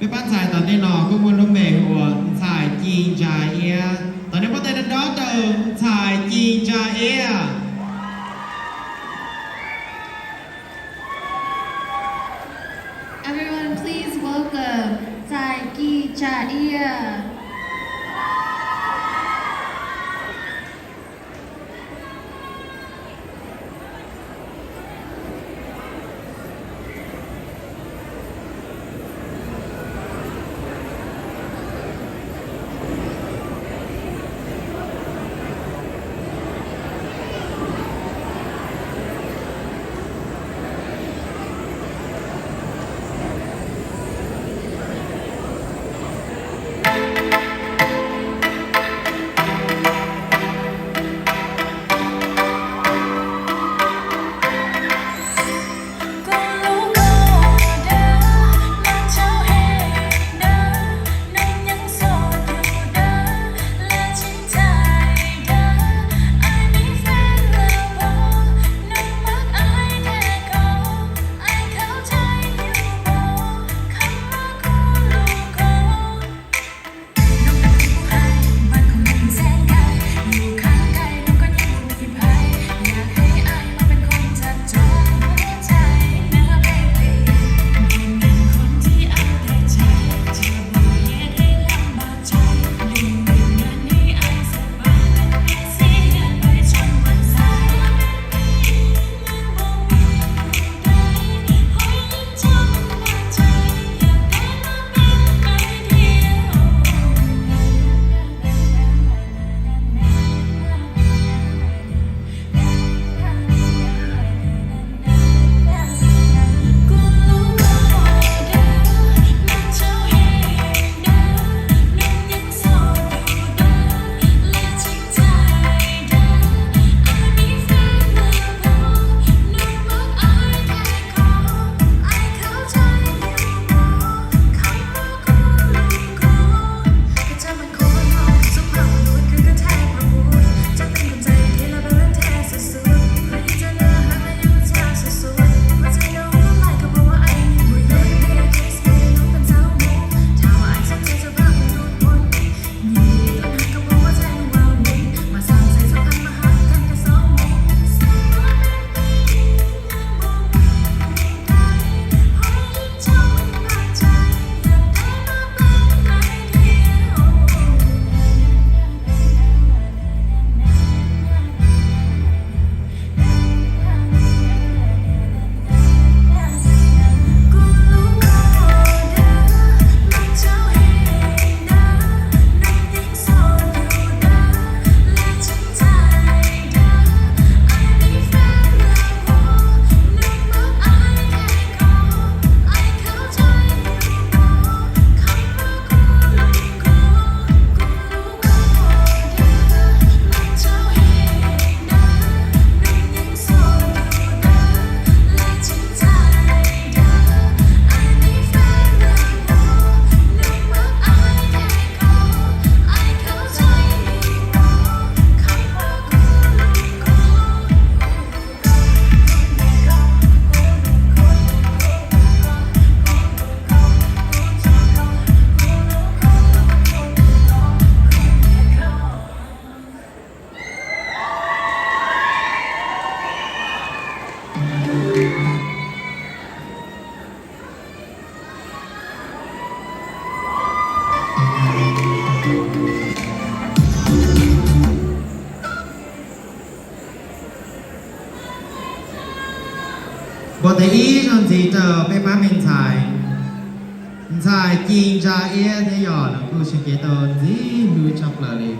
Peb pab ntxhais tom ntej no kuj muaj lub npe hu ua Ntxhais Ci Ntsa Iab. Thov nej npaj teb dob dob rau Ntxhais Ci Ntsa Iab. Everyone, please welcome Ntxhais Ci Ntsa Iab. Npaj teb ib zaug ntxiv rau peb pab me ntxhais, ntxhais Ci Ntsa Iab thiab yog nws kuj sib kev tau ntxiv hlub tshaj plaws li.